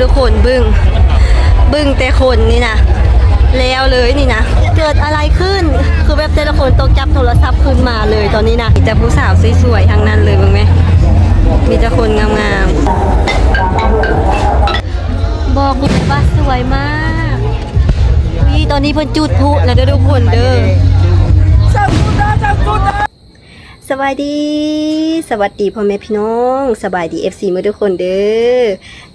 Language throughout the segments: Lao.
ທຸກຄົນເບິ່ງ ເບິ່ງແຕ່ຄົນນີ້ນະ ແລ້ວເລີຍນີ້ນະ ເກີດອະໄລຂຶ້ນ? ຄືແບບແຕ່ລະຄົນຕ້ອງຈັບໂທລະສັບຂຶ້ນມາເລີຍຕອນນີ້ນະ. ມີແຕ່ຜູ້ສາວສວຍໆທັງນັ້ນເລີຍ ເບິ່ງແມະ ມີແຕ່ຄົນງາມໆ ບອກເລີຍວ່າສວຍມາກ. ອຸ້ຍ ຕອນນີ້ເພິ່ນຈູດພຸແລ້ວເດີທຸກຄົນເດີ. ສະບາຍດີ ສະຫວັດດີພໍ່ແມ່ພີ່ນ້ອງ ສະບາຍດີ ເອັຟຊີ ໝົດທຸກຄົນເດີ.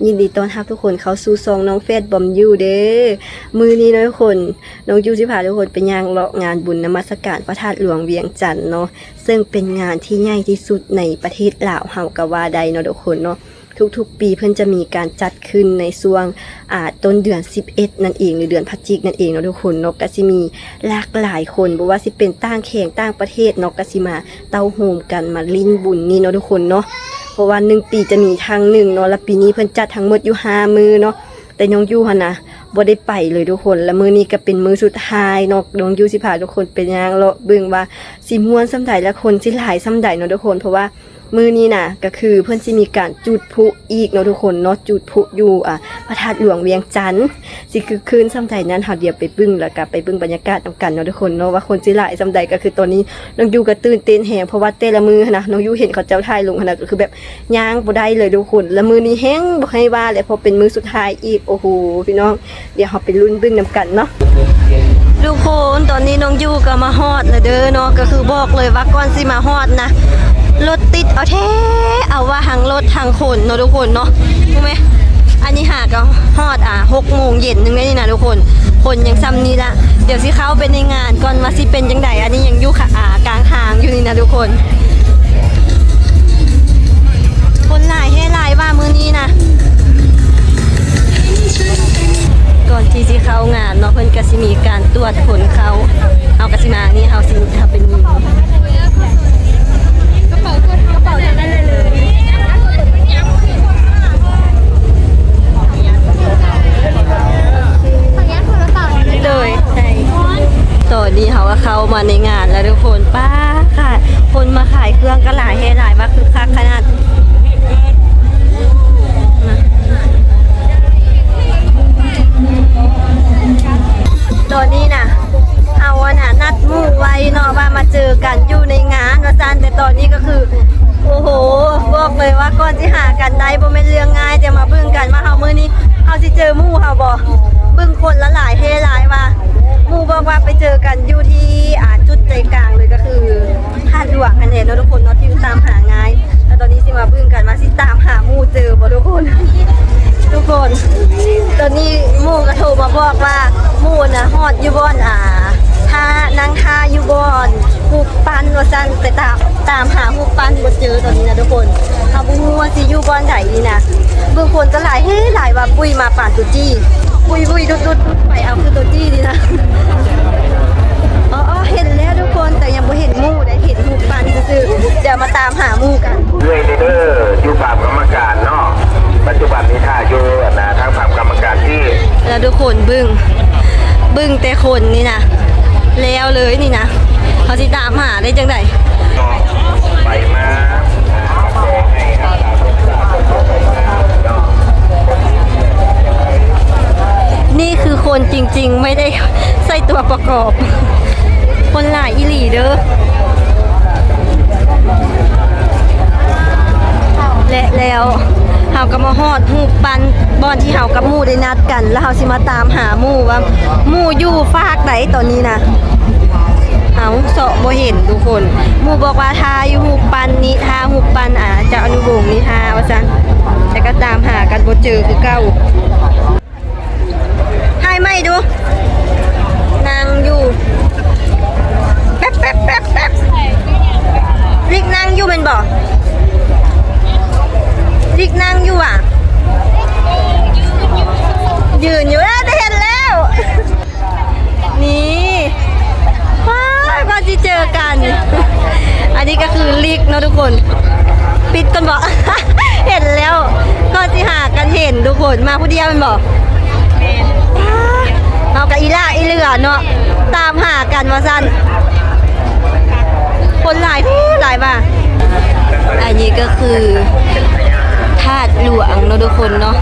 ຍິນດີຕ້ອນຮັບທຸກຄົນເຂົ້າສູ່ຊ່ອງນ້ອງແຟດບອມຢູເດີ. ມື້ນີ້ເນາະທຸກຄົນ ນ້ອງຢູຊິພາທຸກຄົນໄປຍ່າງເລາະງານບຸນນະມັດສະການພະທາດຫຼວງວຽງຈັນເນາະ ເຊິ່ງເປັນງານທີ່ໃຫຍ່ທີ່ສຸດໃນປະເທດລາວເຮົາກໍວ່າໄດ້ເນາະທຸກຄົນເນາະ. ທຸກໆປີເພິ່ນຈະມີການຈັດຂຶ້ນໃນຊ່ວງ ອ່າ ຕົ້ນເດືອນສິບເອັດນັ້ນເອງ ຫຼື ເດືອນພະຈິກນັ້ນເອງເນາະທຸກຄົນເນາະ. ກໍຊິມີຫຼາກຫຼາຍຄົນ ບໍ່ວ່າຊິເປັນຕ່າງແຂວງຕ່າງປະເທດເນາະ ກໍຊິມາເຕົ້າໂຮມກັນມາຫຼິ້ນບຸນນີ້ເນາະທຸກຄົນເນາະ. ເພາະວ່າໜຶ່ງປີຈະມີຄັ້ງໜຶ່ງເນາະ ແລະ ປີນີ້ເພິ່ນຈັດທັງໝົດຢູ່ຫ້າມື້ເນາະ ແຕ່ນ້ອງຢູຫັ້ນນະບໍ່ໄດ້ໄປເລີຍທຸກຄົນ. ແລະ ມື້ນີ້ກໍເປັນມື້ສຸດທ້າຍເນາະ ນ້ອງຢູຊິພາທຸກຄົນໄປຍ່າງເລາະເບິ່ງວ່າຊິມ່ວນສ່ຳໃດ ແລະ ຄົນຊິຫຼາຍສ່ຳໃດເນາະທຸກຄົນ. ເພາະວ່າ ມື້ນີ້ນະ ກໍຄືເພິ່ນຊິມີການຈູດພຸອີກເນາະທຸກຄົນເນາະ ຈູດພຸຢູ່ ອ່າ ພະທາດຫຼວງວຽງຈັນ ຊິຄຶກຄື້ນສ່ຳໃດນັ້ນ ເຮົາດຽວໄປເບິ່ງ ແລ້ວກໍໄປເບິ່ງບັນຍາກາດນຳກັນເນາະທຸກຄົນເນາະ ວ່າຄົນຊິຫຼາຍສ່ຳໃດ. ກໍຄືຕອນນີ້ນ້ອງຢູກໍຕື່ນເຕັ້ນແຮງ ເພາະວ່າແຕ່ລະມື້ຫັ້ນນະ ນ້ອງຢູເຫັນເຂົາເຈົ້າຖ່າຍລົງຫັ້ນນະ ກໍຄືແບບຍ່າງບໍ່ໄດ້ເລີຍທຸກຄົນ. ແລ້ວມື້ນີ້ແຮງບໍ່ໃຫ້ວ່າແຫຼະ ເພາະເປັນມື້ສຸດທ້າຍອີກ. ໂອ້ໂຫ ພີ່ນ້ອງ ດຽວເຮົາໄປລຸ້ນເບິ່ງນຳກັນເນາະ. ທຸກຄົນ ຕອນນີ້ນ້ອງຢູກໍມາຮອດແລ້ວເດີເນາະ ກໍຄືບອກເລີຍວ່າກ່ອນຊິມາຮອດນະ ລົດຕິດເອົາແທ້ເອົາວ່າ ທັງລົດທັງຄົນເນາະທຸກຄົນເນາະ. ຮູ້ໄໝ ອັນນີ້ຫາກໍຮອດ ອ່າ ຫົກໂມງເຢັນໜຶ່ງແລ້ວນີ້ນະທຸກຄົນ ຄົນຍັງສ່ຳນີ້ລະ. ດຽວຊິເຂົ້າໄປໃນງານກ່ອນວ່າຊິເປັນຈັ່ງໃດ ອັນນີ້ຍັງຢູ່ ອ່າ ກາງທາງຢູ່ນີ້ນະທຸກຄົນ. ຄົນຫຼາຍແທ້ຫຼາຍວ່າມື້ນີ້ນະ. ກ່ອນທີ່ຊິເຂົ້າງານເນາະ ເພິ່ນກໍຊິມີການຕວດຄົນເຂົ້າ. ເຮົາກໍຊິມານີ້ ເຮົາຊິ ເຮົາເປັນ ໂດຍ ໃນ ຕອນນີ້ເຮົາກໍເຂົ້າມາໃນງານແລ້ວທຸກຄົນ. ປ້າ ຄ່ະ ຄົນມາຂາຍເຄື່ອງກໍຫຼາຍແທ້ຫຼາຍວ່າ ຄຶກຄັກຂະໜາດ. ຕອນນີ້ນະ ເຮົາ ອັນນະ ນັດໝູ່ໄວ້ເນາະ ວ່າມາເຈີກັນຢູ່ໃນງານວ່າຊັ້ນ ແຕ່ຕອນນີ້ກໍຄື ໂອ້ໂຫ ບອກເລີຍວ່າກ່ອນຊິຫາກັນໄດ້ບໍ່ແມ່ນເລື່ອງງ່າຍ. ດຽວມາເບິ່ງກັນວ່າເຮົາ ມື້ນີ້ເຮົາຊິເຈີໝູ່ເຮົາບໍ່? ເບິ່ງຄົນລະຫຼາຍແທ້ຫຼາຍວ່າ ໝູ່ບອກວ່າໄປເຈີກັນຢູ່ທີ່ ອ່າ ຈຸດໃຈກາງເລີຍ ກໍຄື ທາດຫຼວງຫັ້ນແຫຼະເນາະທຸກຄົນເນາະ ທີ່ຕາມຫາງ່າຍ. ແລ້ວຕອນນີ້ຊິມາເບິ່ງກັນວ່າຊິຕາມຫາໝູ່ເຈີບໍ່ທຸກຄົນ. ທຸກຄົນ ຕອນນີ້ໝູ່ກໍໂທມາບອກວ່າ ໝູ່ນະຮອດຢູ່ບ່ອນ ອ່າ ທ່າ ນັ່ງທ່າຢູ່ບ່ອນຮູບປັ້ນວ່າຊັ້ນ ແຕ່ຕາມ ຕາມຫາຮູບປັ້ນບໍ່ເຈີຕອນນີ້ນະທຸກຄົນ. ເຮົາບໍ່ຮູ້ວ່າຊິຢູ່ບ່ອນໃດນີ້ນະ. ເບິ່ງຄົນກໍຫຼາຍແຮງຫຼາຍວ່າ ປຸ້ຍມາປານໂຕຈີ້ ປຸ້ຍໆ ດຸດໆ ໄປເອົາຄືໂຕຈີ້ນີ້ນະ. ອໍໆ ເຫັນແລ້ວທຸກຄົນ ແຕ່ຍັງບໍ່ເຫັນໝູ່ໃດ ເຫັນຮູບປັ້ນຊື່ໆ. ດຽວມາຕາມຫາໝູ່ກັນ. ເອື້ອຍເດີ ຢູ່ປາບກຳມະການເນາະ ປັດຈຸບັນນີ້ຖ້າຢູ່ ອັນນະ ທາງປາບກຳມະການທີ່ ແລ້ວທຸກຄົນເບິ່ງ ເບິ່ງແຕ່ຄົນນີ້ນະ ແລ້ວເລີຍນີ້ນະ. ເຮົາຊິຕາມຫາໄດ້ຈັ່ງໃດ? ໄປມາ ອ່າ ຂໍໃຫ້ ອ່າ ນີ້ຄືຄົນຈິງໆ ໄມ່ໄດ້ໃຊ້ຕົວປະກອບ. ຄົນຫຼາຍອີ່ຫຼີເດີ. ແລະແລ້ວເຮົາກໍມາຮອດຮູບປັ້ນ ບ່ອນທີ່ເຮົາກັບໝູ່ໄດ້ນັດກັນ ແລ້ວເຮົາຊິມາຕາມຫາໝູ່ວ່າ ໝູ່ຢູ່ຟາກໃດຕອນນີ້ນະ. ເອົາ ເຊາະບໍ່ເຫັນທຸກຄົນ. ໝູ່ບອກວ່າຖ້າຢູ່ຮູບປັ້ນນີ້ ຖ້າຮູບປັ້ນ ອ່າ ເຈົ້າອະນຸວົງນີ້ຖ້າວ່າຊັ້ນ. ແຕ່ກໍຕາມຫາກັນບໍ່ເຈີຄືເກົ່າ. ຖ່າຍໃໝ່ດູ ນັ່ງຢູ່ ແປັບໆໆໆ ລິກນັ່ງຢູ່ແມ່ນບໍ່? ລິກນັ່ງຢູ່ຫວາ? ຢືນຢູ່ ເອີ ໄດ້ເຫັນແລ້ວ. ນີ້ ວ້າ ກ່ອນຊິເຈີກັນ. ອັນນີ້ກໍຄືລິກເນາະທຸກຄົນ. ປິດກ່ອນບໍ? ເຫັນແລ້ວ ກ່ອນຊິຫາກັນເຫັນທຸກຄົນ. ມາຜູ້ດຽວແມ່ນບໍ? ແມ່ນ. ເຮົາກໍອີຫຼ້າອີເຫຼືອເນາະ ຕາມຫາກັນວ່າຊັ້ນ. ຄົນຫຼາຍແທ້ຫຼາຍວ່າ. ອັນນີ້ກໍຄືທາດຫຼວງເນາະທຸກຄົນເນາະ.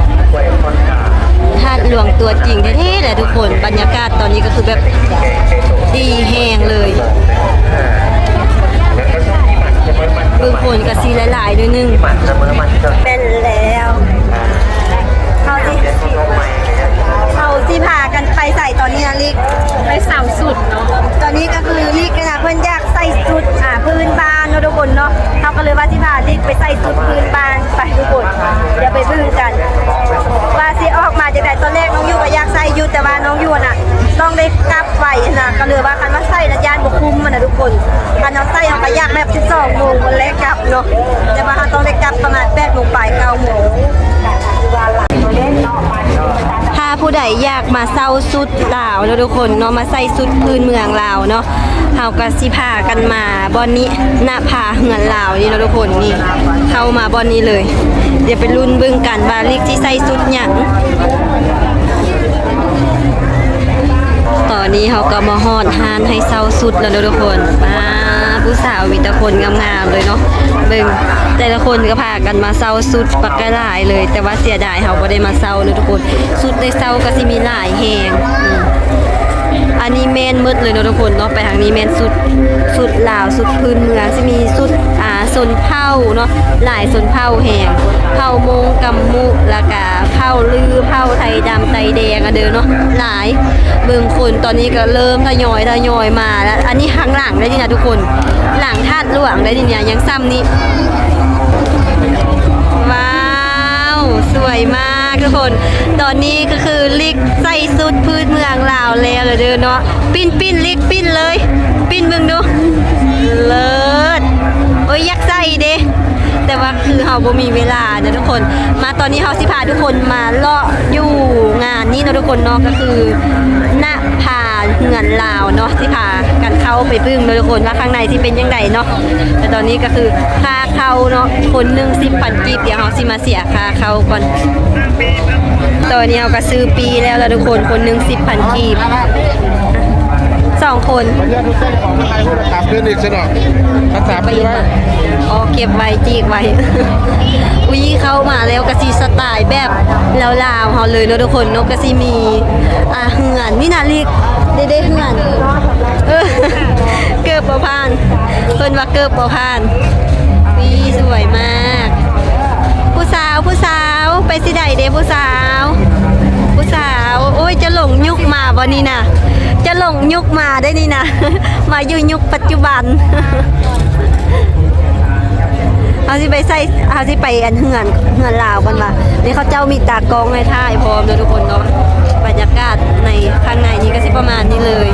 ທາດຫຼວງຕົວຈິງແທ້ໆແຫຼະທຸກຄົນ. ບັນຍາກາດຕອນນີ້ກໍຄືແບບດີແຮງເລີຍ. ເບິ່ງຄົນກໍຊິຫຼາຍໆໜ້ອຍໜຶ່ງ. ແມ່ນແລ້ວ. ເຮົາຊິ ເຮົາຊິພາກັນໄປໃສຕອນນີ້ນະລິກ? ໄປເຊົາຊຸດເນາະ. ຕອນນີ້ກໍຄືລິກນະ ເພິ່ນຢາກໃສ່ຊຸດ ອ່າ ພື້ນບ້ານເນາະທຸກຄົນເນາະ. ເຮົາກໍເລີຍວ່າຊິພາລິກໄປໃສ່ຊຸດພື້ນບ້ານ. ໄປທຸກຄົນ ດຽວໄປເບິ່ງກັນວ່າຊິອອກມາຈັ່ງໃດ. ຕອນແລກນ້ອງຢູກໍຢາກໃສ່ຢູ່ ແຕ່ວ່ານ້ອງຢູນະ ຕ້ອງໄດ້ກັບໄວນະ ກໍເລີຍວ່າຄັນວ່າໃສ່ລະຢ້ານບໍ່ຄຸ້ມຫັ້ນນະທຸກຄົນ. ຄັນເຮົາໃສ່ ເຮົາກໍຢາກແບບສິບສອງໂມງພຸ້ນແຫຼະກັບເນາະ. ແຕ່ວ່າເຮົາຕ້ອງໄດ້ກັບປະມານແປດໂມງປາຍ ເກົ້າໂມງ. ຖ້າຜູ້ໃດຢາກມາເຊົ່າຊຸດລາວເນາະທຸກຄົນເນາະ ມາໃສ່ຊຸດພື້ນເມືອງລາວເນາະ ເຮົາກໍຊິພາກັນມາບ່ອນນີ້ ນະ ພາເຮືອນລາວນີ້ເນາະທຸກຄົນ. ນີ້ ເຂົ້າມາບ່ອນນີ້ເລີຍ. ດຽວໄປລຸ້ນເບິ່ງກັນວ່າລິກຊິໃສ່ຊຸດຫຍັງ. ຕອນນີ້ເຮົາກໍມາຮອດຮ້ານໃຫ້ເຊົ່າຊຸດແລ້ວເນາະທຸກຄົນ. ປ້າ ຜູ້ສາວມີແຕ່ຄົນງາມໆເລີຍເນາະ. ເບິ່ງແຕ່ລະຄົນກໍພາກັນມາເຊົ່າຊຸດບັກຫຼາຍເລີຍ ແຕ່ວ່າເສຍດາຍເຮົາບໍ່ໄດ້ມາເຊົ່າເນາະທຸກຄົນ. ຊຸດໃນເຊົ່າກໍຊິມີຫຼາຍແຮງ. ອືມ ອັນນີ້ແມ່ນໝົດເລີຍເນາະທຸກຄົນເນາະ. ໄປທາງນີ້ແມ່ນຊຸດ ຊຸດລາວ ຊຸດພື້ນເມືອງ ຊິມີຊຸດ ອ່າ ຊົນເຜົ່າເນາະ ຫຼາຍຊົນເຜົ່າແຮງ ເຜົ່າມົ້ງ ກຳມຸ ແລ້ວກະເຜົ່າລື ເຜົ່າໄທດຳ ໄຕແດງ ອະເດີເນາະ ຫຼາຍ. ເບິ່ງຄົນຕອນນີ້ກໍເລີ່ມທະຍອຍ ທະຍອຍມາແລ້ວ. ອັນນີ້ຂ້າງຫຼັງໄດ້ນີ້ນະທຸກຄົນ ຫຼັງທາດຫຼວງໄດ້ນີ້ນະ ຍັງຊ່ຳນີ້. ວ້າວ ສວຍມາກທຸກຄົນ. ຕອນນີ້ກໍຄືລິກໃສ່ຊຸດພື້ນເມືອງລາວແລ້ວລະເດີເນາະ. ປິ່ນ ປິ່ນ ລິກປິ່ນເລີຍ ປິ່ນເບິ່ງດູ. ເລີດ. ໂອ້ຍ ຢາກໃສ່ເດ້ ແຕ່ວ່າຄືເຮົາບໍ່ມີເວລານະທຸກຄົນ. ມາ ຕອນນີ້ເຮົາຊິພາທຸກຄົນມາເລາະຢູ່ງານນີ້ເນາະທຸກຄົນເນາະ ກໍຄືນະ ພາເຮືອນລາວເນາະ ຊິພາກັນເຂົ້າໄປເບິ່ງເນາະທຸກຄົນ ວ່າຂ້າງໃນຊິເປັນຈັ່ງໃດເນາະ. ແຕ່ຕອນນີ້ກໍຄືຄ່າເຂົ້າເນາະ ຄົນໜຶ່ງສິບພັນກີບ. ດຽວເຮົາຊິມາເສຍຄ່າເຂົ້າກ່ອນ. ຕອນນີ້ເຮົາກໍຊື້ປີ້ແລ້ວລະທຸກຄົນ ຄົນໜຶ່ງສິບພັນກີບ ສອງຄົນ. ມັນເລື່ອງຜູ້ໃຊ້ຂອງມັນໃຫ້ຮູ້ລະຖາມຄືນອີກຊະເນາະ ມັນຖາມໄປໄວ້ ອໍ ເກັບໄວ້ ຈີກໄວ້. ອຸ້ຍ ເຂົ້າມາແລ້ວກໍຊິສະໄຕແບບລາວໆເຮົາເລີຍເນາະທຸກຄົນເນາະ. ກໍຊິມີ ອ່າ ເຮືອນນີ້ນະລິກ ເດ້ໆ ເຮືອນ ເອີ ເກີບບໍ່ຜ່ານ ເພິ່ນວ່າເກີບບໍ່ຜ່ານ. ວີ ສວຍມາກ. ຜູ້ສາວ ຜູ້ສາວ ໄປຊິໃດເດ້ຜູ້ສາວ ຜູ້ສາວ. ໂອ້ຍ ຈະຫຼົງຍຸກມາບໍ່ນີ້ນະ ຈະຫຼົງຍຸກມາໄດ໋ນີ້ນະ ມາຢູ່ຍຸກປັດຈຸບັນ. ເຮົາຊິໄປໃສ່ ເຮົາຊິໄປອັນເຮືອນ ເຮືອນລາວກ່ອນວ່າ ນີ້ເຂົາເຈົ້າມີຕາກ້ອງໃຫ້ຖ່າຍພ້ອມເນາະທຸກຄົນເນາະ. ບັນຍາກາດໃນ ຂ້າງໃນນີ້ກໍຊິປະມານນີ້ເລີຍ.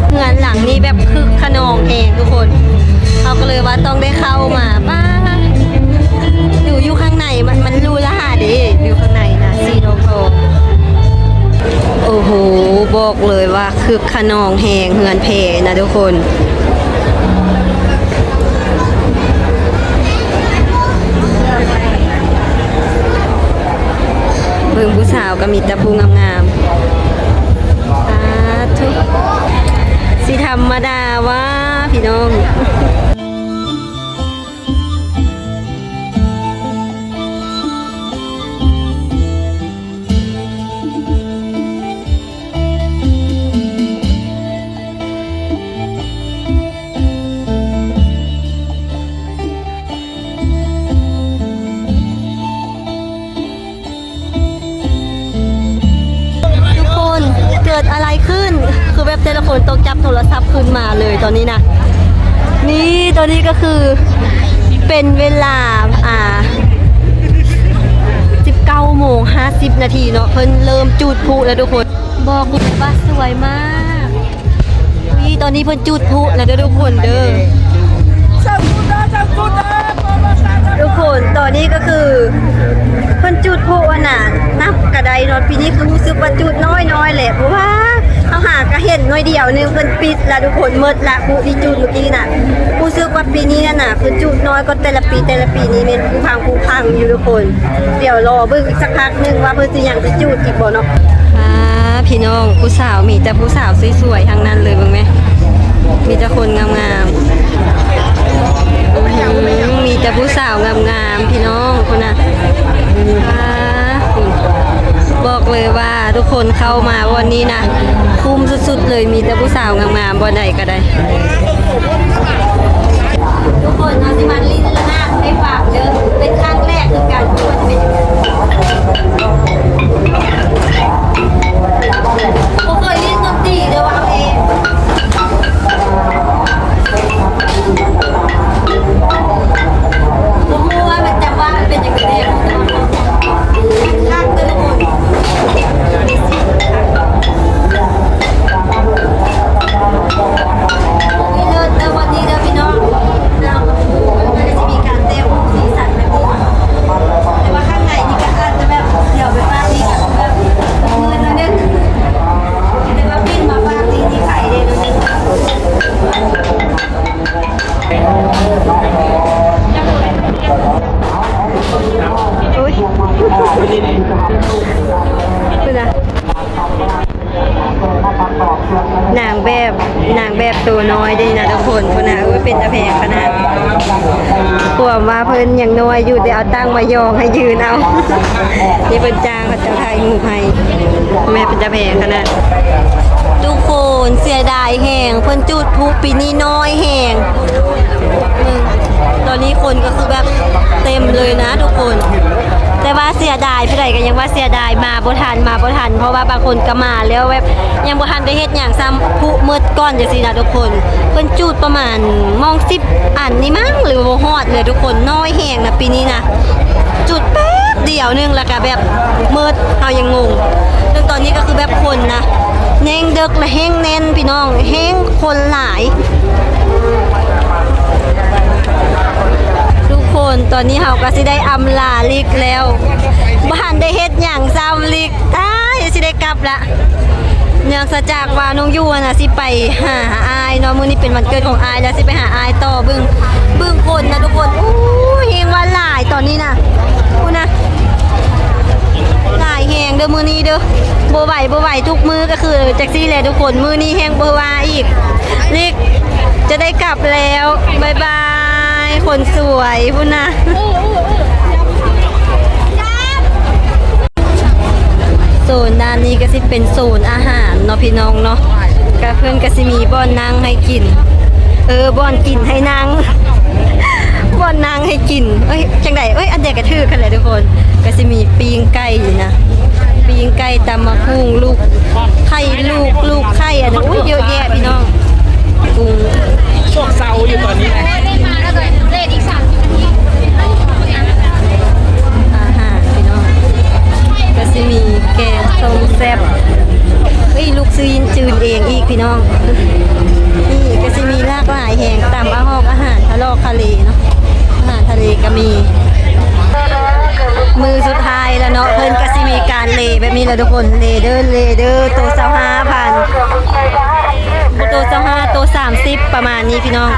ເຮືອນຫຼັງນີ້ແບບຄຶກຂະນອງແຮງທຸກຄົນ ເຮົາກໍເລີຍວ່າຕ້ອງໄດ້ເຂົ້າມາ. ປ້າ ຢູ່ ຢູ່ຂ້າງໃນ ມັນ ມັນຫຼູຫຼາເດ້ ຢູ່ຂ້າງໃນນະ ສີທອງໆ. ໂອ້ໂຫ ບອກເລີຍວ່າຄຶກຂະນອງແຮງ ເຮືອນແພນະທຸກຄົນ. ເບິ່ງຜູ້ສາວກໍມີແຕ່ຜູ້ງາມໆ. ສາທຸ ຊິທຳມະດາຫວາພີ່ນ້ອງ. ທຸກຄົນ ເກີດອະໄລຂຶ້ນ? ຄືແບບແຕ່ລະຄົນຕ້ອງຈັບໂທລະສັບຂຶ້ນມາເລີຍຕອນນີ້ນະ. ນີ້ ຕອນນີ້ກໍຄືເປັນເວລາ ອ່າ ສິບເກົ້າໂມງຫ້າສິບນາທີເນາະ ເພິ່ນເລີ່ມຈູດພລຸແລ້ວທຸກຄົນ. ບອກເລີຍວ່າສວຍມາກ. ນີ້ ຕອນນີ້ເພິ່ນຈູດພລຸແລ້ວເດີທຸກຄົນເດີ. ທຸກຄົນ ຕອນນີ້ກໍຄືເພິ່ນຈູດພລຸຫັ້ນນະ ນັບກໍໄດ້ເນາະ. ປີນີ້ຄືຮູ້ສຶກວ່າຈູດນ້ອຍໆແຫຼະ ເພາະວ່າເຮົາຫາກໍເຫັນໜ້ອຍດຽວໜຶ່ງ ເພິ່ນປິດລະທຸກຄົນ ໝົດລະ ພລຸທີ່ຈູດມື້ກີ້ນະ. ຮູ້ສຶກວ່າປີນີ້ຫັ້ນນະ ເພິ່ນຈູດນ້ອຍກວ່າແຕ່ລະປີ ແຕ່ລະປີນີ້ແມ່ນຜຸພັງຜຸພັງຢູ່ທຸກຄົນ. ດຽວລໍເບິ່ງອີກສັກພັກໜຶ່ງວ່າເພິ່ນຊິຍັງຈະຈູດອີກບໍ່ເນາະ. ອ່າ ພີ່ນ້ອງ ຜູ້ສາວ ມີແຕ່ຜູ້ສາວສວຍໆ ທັງນັ້ນເລີຍ ເບິ່ງແມ ມີແຕ່ຄົນງາມໆ ອືມ ມີແຕ່ຜູ້ສາວງາມໆ ພີ່ນ້ອງ ພຸ້ນນະ ວ້າ ບອກເລີຍວ່າທຸກຄົນເຂົ້າມາບ່ອນນີ້ນະ ຄຸ້ມສຸດໆ ເລີຍ ມີແຕ່ຜູ້ສາວງາມໆ ບ່ອນໃດກະໄດ້. ທຸກຄົນ ເຮົາຊິມາຫຼິ້ນລະນາດໃຫ້ຟັງເດີ ເປັນຄັ້ງແລກຄືກັນ ເປັນ ບໍ່ເຄີຍຫຼິ້ນດົນຕີເດີ ວ່າເອົາເອງ ບໍ່ຮູ້ວ່າມັນຈະວ່າມັນເປັນຈັ່ງໃດແດ່ ຄັກເດີທຸກຄົນ. ເພິ່ນນະ ນາງແບບ ນາງແບບໂຕນ້ອຍເດ້ນະທຸກຄົນ ພຸ້ນນະ ໂອ້ຍ ເປັນຕາແພງຂະໜາດ ຄວາມວ່າເພິ່ນຍັງນ້ອຍຢູ່ ແຕ່ເອົາຕັ້ງມາຢອງໃຫ້ຢືນເອົາ ນີ້ເພິ່ນຈ້າງເຂົາເຈົ້າຖ່າຍຮູບໃຫ້ ແມ່ ເປັນຕາແພງຂະໜາດ ທຸກຄົນ ເສຍດາຍແຮງ ເພິ່ນຈູດພລຸປີນີ້ນ້ອຍແຮງ ອືມ ຕອນນີ້ຄົນກໍຄືແບບເຕັມເລີຍນະທຸກຄົນ ແຕ່ວ່າເສຍດາຍ ຜູ້ໃດກໍຍັງວ່າເສຍດາຍ ມາບໍ່ທັນ ມາບໍ່ທັນ ເພາະວ່າບາງຄົນກໍມາແລ້ວແບບ ຍັງບໍ່ທັນໄດ້ເຮັດຫຍັງຊ້ຳ ພລຸໝົດກ່ອນຈັ່ງຊີ້ນະທຸກຄົນ ເພິ່ນຈູດປະມານມ່ອງສິບອັນນີ້ມັ້ງ ຫຼືບໍ່ຮອດເລີຍທຸກຄົນ ນ້ອຍແຮງນະປີນີ້ນະ ຈູດແປັບດຽວໜຶ່ງ ແລ້ວກະແບບໝົດ ເຮົາຍັງງົງ ເຊິ່ງຕອນນີ້ກໍຄືແບບຄົນນະ ແຮ່ງເດິກລະແຮ່ງແໜ້ນພີ່ນ້ອງ ແຮ່ງຄົນຫຼາຍ ທຸກຄົນ ຕອນນີ້ເຮົາກໍຊິໄດ້ອຳລາລິກແລ້ວ ບໍ່ທັນໄດ້ເຮັດຫຍັງຊ້ຳລິກ ຕາຍ ຊິໄດ້ກັບລະ ເນື່ອງຈາກວ່ານ້ອງຢູ່ຫັ້ນນະ ຊິໄປຫາອ້າຍເນາະ ມື້ນີ້ເປັນວັນເກີດຂອງອ້າຍ ແລ້ວຊິໄປຫາອ້າຍຕໍ່ ເບິ່ງ ເບິ່ງຄົນນະທຸກຄົນ ໂອ້ຍ ແຮ່ງວ່າຫຼາຍຕອນນີ້ນະ ພຸ້ນນະ ຫຼາຍແຮງເດີມື້ນີ້ເດີ ບໍ່ໄຫວ ບໍ່ໄຫວ ທຸກມື້ກໍຄືຈັ່ງຊີ້ແຫຼະທຸກຄົນ ມື້ນີ້ແຮ່ງບໍ່ວ່າອີກ ລິກ ຈະໄດ້ກັບແລ້ວ ບາຍບາຍ ຄົນສວຍ ພຸ້ນນະ. ໂຊນດ້ານນີ້ກໍຊິເປັນໂຊນອາຫານເນາະພີ່ນ້ອງເນາະ ກະເພິ່ນກໍຊິມີບ່ອນນັ່ງໃຫ້ກິນ ເອີ ບ່ອນກິນໃຫ້ນັ່ງ ບ່ອນນັ່ງໃຫ້ກິນ ເອີຍ ຈັ່ງໃດ ເອີຍ ອັນໃດກໍຖືກຫັ້ນແຫຼະທຸກຄົນ ກໍຊິມີປີ້ງໄກ່ນະ ປີ້ງໄກ່ ຕຳໝາກຫຸ່ງ ລູກໄຂ່ ລູກ ລູກໄຂ່ ອັນນັ້ນ ໂອ້ຍ ເຍອະແຍະພີ່ນ້ອງ ກຸ້ງ ຊ່ວງເຊົ້າຢູ່ຕອນນີ້ ອາຫານພີ່ນ້ອງ ກໍຊິມີແກງສົ້ມແຊບ ເອີຍ ລູກຊື້ຍິ້ນຈືນເອງອີກພີ່ນ້ອງ ນີ້ກໍຊິມີຫຼາກຫຼາຍແຮງ ຕາມອາຫອກອາຫານທະເລາະທະເລເນາະ ອາຫານທະເລກໍມີ ມື້ສຸດທ້າຍແລ້ວເນາະ ເພິ່ນກໍຊິມີການເລແບບນີ້ແຫຼະທຸກຄົນ ເລເດີ ເລເດີ ໂຕຊາວຫ້າພັນ ໂຕຊາວຫ້າ ໂຕສາມສິບ ປະມານນີ້ພີ່ນ້ອງ.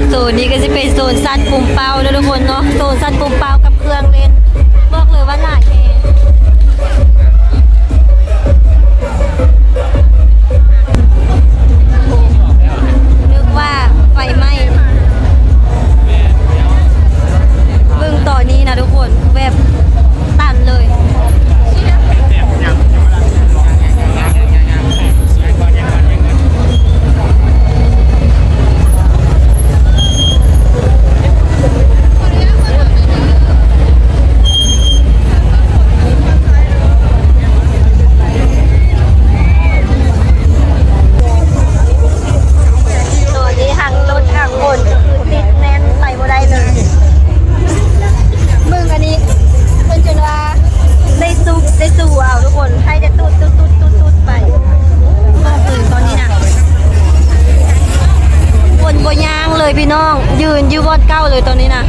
ໂຊນນີ້ກໍຊິເປັນໂຊນສັດປຸມເປົ້າເນາະທຸກຄົນເນາະ ໂຊນສັດປຸມເປົ້າກັບເຄື່ອງຫຼິ້ນ ບອກເລີຍວ່າຫຼາຍແຮງ ນຶກວ່າໄຟໄໝ້ ເບິ່ງຕອນນີ້ນະທຸກຄົນ ແບບຕັນເລີຍ. ຕອນນີ້ທັງລົດທັງຄົນຄືຕິດແໜ້ນໄປບໍ່ໄດ້ເລີຍ. ເບິ່ງອັນນີ້ ເພິ່ນຈົນວ່າໄດ້ຊຸບໄດ້ຊູເອົາທຸກຄົນ ໃຫ້ແຕ່ຕູດໆໆໆໄປ. ບອກເລີຍຕອນນີ້ນະ ຄົນບໍ່ຍ່າງເລີຍພີ່ນ້ອງ ຢືນຢູ່ບ່ອນເກົ່າເລີຍຕອນນີ້ນະ.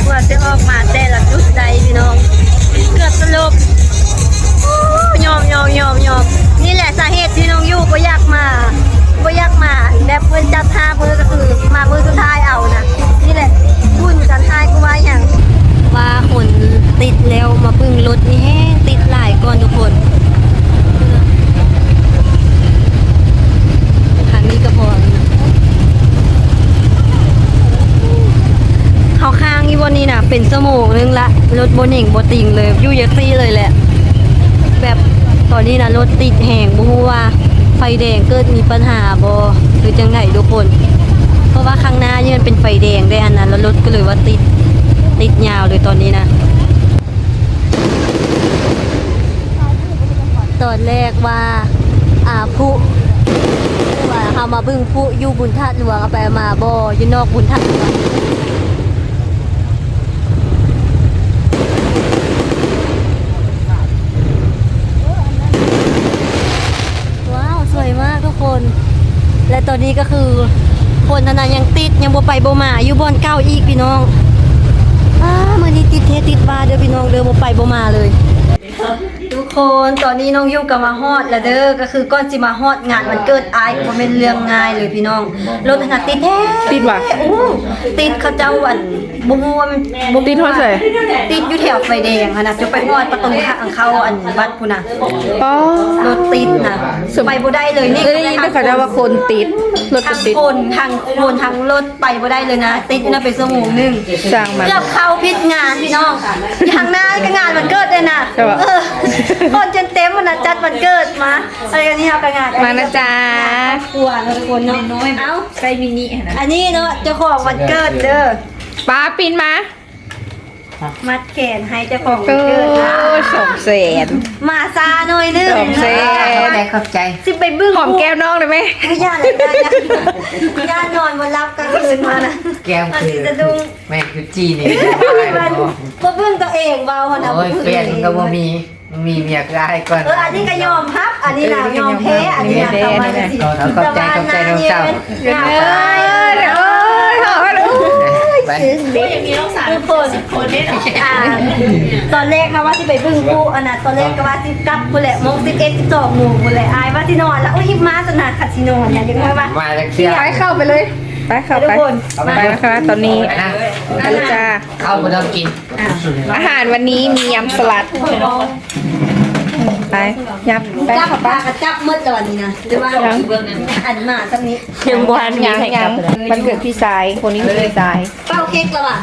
ກວ່າຊິອອກມາແຕ່ລະຈຸດໄດ້ພີ່ນ້ອງ ເກືອບສະຫຼົບ. ໂອ້ ຍອມໆໆໆ ນີ້ແຫຼະສາເຫດທີ່ນ້ອງຢູ່ບໍ່ຢາກມາ ບໍ່ຢາກມາ ແບບເພິ່ນຈັດຫ້າມື້ ເປັນຊົ່ວໂມງໜຶ່ງລະ ລົດບໍ່ເໜັງບໍ່ຕິງເລີຍ ຢູ່ຈັ່ງຊີ້ເລີຍແຫຼະ. ແບບຕອນນີ້ນະ ລົດຕິດແຮງ ບໍ່ຮູ້ວ່າໄຟແດງເກີດມີປັນຫາບໍ່ ຫຼືຈັ່ງໃດທຸກຄົນ. ເພາະວ່າຂ້າງໜ້ານີ້ມັນເປັນໄຟແດງເດ້ ອັນນັ້ນ ແລ້ວລົດກໍເລີຍວ່າຕິດ ຕິດຍາວເລີຍຕອນນີ້ນະ. ຕອນແລກວ່າ ອ່າ ຜຸ ວ່າເຮົາມາເບິ່ງຜຸຢູ່ບຸນທາດຫຼວງ ເອົາໄປເອົາມາບໍ່ ຢູ່ນອກບຸນທາດຫຼວງ. ວ້າວ ສວຍມາກທຸກຄົນ. ແລະຕອນນີ້ກໍຄືຄົນຫັ້ນນະຍັງຕິດ ຍັງບໍ່ໄປບໍ່ມາຢູ່ບ່ອນເກົ່າອີກພີ່ນ້ອງ. ອ້າ ມື້ນີ້ຕິດແທ້ຕິດວ່າເດີພີ່ນ້ອງເດີ ບໍ່ໄປບໍ່ມາເລີຍ. ທຸກຄົນ ຕອນນີ້ນ້ອງຢູກໍມາຮອດແລ້ວເດີ ກໍຄືກ່ອນຊິມາຮອດງານວັນເກີດອ້າຍ ກໍບໍ່ແມ່ນເລື່ອງງ່າຍເລີຍພີ່ນ້ອງ. ລົດຫັ້ນນະຕິດແທ້ ຕິດຫວາ? ໂອ້ ຕິດ ເຂົາເຈົ້າ ອັນ ບໍ່ຮູ້ວ່າມັນ ບໍ່ຮູ້ ຕິດຮອດໃສ? ຕິດຢູ່ແຖວໄຟແດງຫັ້ນນະ ຈະໄປຮອດປະຕູທາງເຂົ້າ ອັນ ວັດພຸ້ນນະ. ອໍ ລົດຕິດນະ ໄປບໍ່ໄດ້ເລີຍ. ນີ້ ເອີຍ ໄດ້ຍິນແຕ່ເຂົາເຈົ້າວ່າຄົນຕິດ ລົດກໍຕິດ ທັງຄົນ ທັງຄົນ ທັງລົດ ໄປບໍ່ໄດ້ເລີຍນະ ຕິດຢູ່ນະເປັນຊົ່ວໂມງໜຶ່ງ. ຊ່າງມັນ ເກືອບເຂົ້າຜິດງານພີ່ນ້ອງ. ຢູ່ທາງໜ້າກໍງານວັນເກີດເດ້ນະ. ເອີ ຄົນຈົນເຕັມຫັ້ນນະ ຈັດວັນເກີດມາ. ອັນນີ້ເຮົາກໍງານ ມານະຈ້າ ຄອບຄົວເນາະ ທຸກຄົນເນາະ. ເອົ້າ ໃກ້ມິນິຫັ້ນນະ ອັນນີ້ເນາະ ເຈົ້າຂອງວັນເກີດເດີ. ປ້າ ປິ່ນມາ ມັດແຂນໃຫ້ເຈົ້າຂອງວັນເກີດ. ໂອ້ ສອງແສນ ມາຊ້າໜ້ອຍໜຶ່ງ. ສອງແສນ ຂອບໃຈ ຂອບໃຈ. ຊິໄປບຶ້ງ ຫອມແກ້ວນ້ອງໄດ້ໄໝ? ບໍ່ ຢ້ານ ຢ້ານ ຢ້ານນອນບໍ່ຫຼັບກາງຄືນມານະ ແກ້ວຄື ຊິສະດຸ້ງ. ແມ່ນຄືຈີ່ນີ້ ມາເບິ່ງຕົວເອງເວົ້າຫັ້ນນະ. ໂອ້ຍ ແຟນມັນກໍບໍ່ມີ ມີເມຍຄືອ້າຍກ່ອນ. ເອີ ອັນນີ້ກໍຍອມຮັບ ອັນນີ້ນະ ເອີ ຍອມແພ້ ອັນນີ້ນະ ຍອມແພ້ ເຂົ້າມາຈັ່ງຊີ້. ຂອບໃຈ ຂອບໃຈນ້ອງສາວ. ເອີ ໂອ້ຍ ໄປ ຕອນແລກເຮົາວ່າຊິໄປບຶ້ງຜຸ ອັນນະ ຕອນແລກກໍວ່າຊິກັບພຸ້ນແຫຼະ ໂມງສິບເອັດ ສິບສອງໂມງພຸ້ນແຫຼະ. ອ້າຍວ່າຊິນອນລະ ໂອ້ຍ ຮີບມາຊັ້ນນະ ຄັນຊິນອນນະ ຈັ່ງວ່າ ມາຈັກເທື່ອ. ໄປ ເຂົ້າໄປເລີຍ ໄປ ເຂົ້າໄປ ທຸກຄົນ ໄປແລ້ວຄ່ະ ຕອນນີ້ ໄປນະ ໄປແລ້ວຈ້າ. ເຂົ້າບໍ່ຕ້ອງກິນ. ອ່າ ອາຫານວັນນີ້ມີຍຳສະຫຼັດ. ໄປ ຍັບ ໄປ ຈັບ ເຂົ້າໄປ ພາກັນຈັບໝົດແລ້ວອັນນີ້ນະ ຫຼືວ່າ ຍັງ ອັນມາສ່ຳນີ້ ຍັງບໍ່ທັນມີໃຜຈັບເລີຍ. ວັນເກີດພີ່ຊາຍ ຄົນນີ້ຄືພີ່ຊາຍ. ເປົ່າເຄັກແລ້ວຫວາ?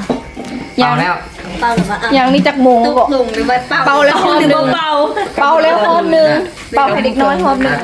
ຍັງ ເປົ່າແລ້ວ ເປົ່າແລ້ວຫວາ? ອ່ະ ຍັງ. ນີ້ຈັກໂມງແລ້ວເກາະ? ຕົກລົງຫຼືວ່າເປົ່າ ເປົ່າແລ້ວຮອບໜຶ່ງ ເປົ່າແລ້ວຮອບໜຶ່ງ ເປົ່າໃຫ້ເດັກນ້ອຍຮອບໜຶ່ງ.